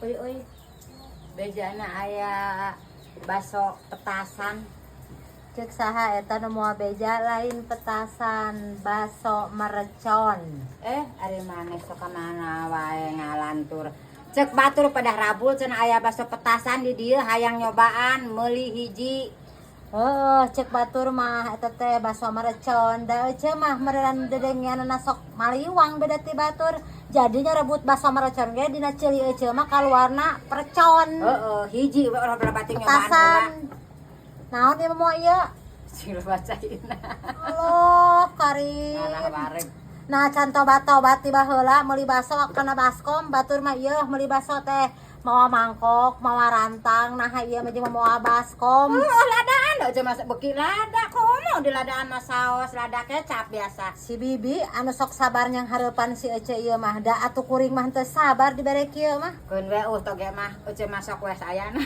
Euy euy. Bejana aya baso petasan. Cek saha eta nu moal beja? Lain petasan, baso mercon. Eh, ari maneh sok ka mana wae ngalantur. Cek batur pada rabul cenah aya baso petasan di dieu, hayang nyobaan meuli hiji. Oh, cek batur mah eta teh baso mercon. Da ece mah meureun dedengeanana sok maliwang beda ti batur. Jadinya rebut baso mercon ge dina ceuli ece mah kaluarna percon. Heeh, hiji we ulah bating nyobaan heula. Petasan. Naon ieu moal ieu? Sing bacain. Allah, Karim. Ngarah wareg. Nah, can tobat-tobat ti baheula meuli baso kana baskom, batur mah ieu meuli baso teh mawa mangkok, mawa rantang, nah ieu mah jeung mawa baskom. Oh, ladaan aja masa beki lada komo di ladaan mah saos lada kecap biasa. Si Bibi anu sok sabar nyang hareupan si Ece ieu mah, da atuh kuring mah teu sabar dibere kieu mah. Keun we uh toge mah ece masuk we sayana.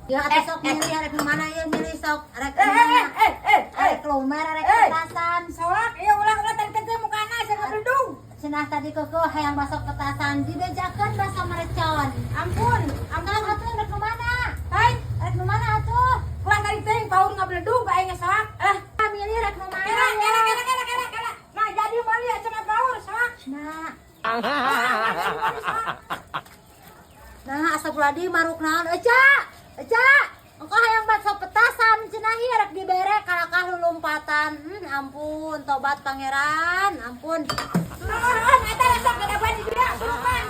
Ya atuh sok milih rek nu mana ieu, milih sok rek nu mana. Eh eh. Rek lumer, rek Eh. petasan. Soak ieu ulah ulah tadi teh mukana sia ngabledung. Cenah tadi keukeut hayang baso petasan, dibejakeun baso mercon. Ampun, Ampun atuh rek nu mana? Hai, Rek nu mana atuh? Ulah tadi teh paur ngabledung ka aing soak. Eh, Milih rek nu mana? Kela kela kela kela kela kela. Nah, jadi meuli cenah paur soak. Nah. Nah, astagfirullahaladzim, maruk naon? Eca! Eca! Engkau hayang bakso petasan, cenah ieu rek dibere kalakah lulumpatan. Ampun, tobat Pangeran, ampun. Turun, eta sok gadaban di dieu, surupan.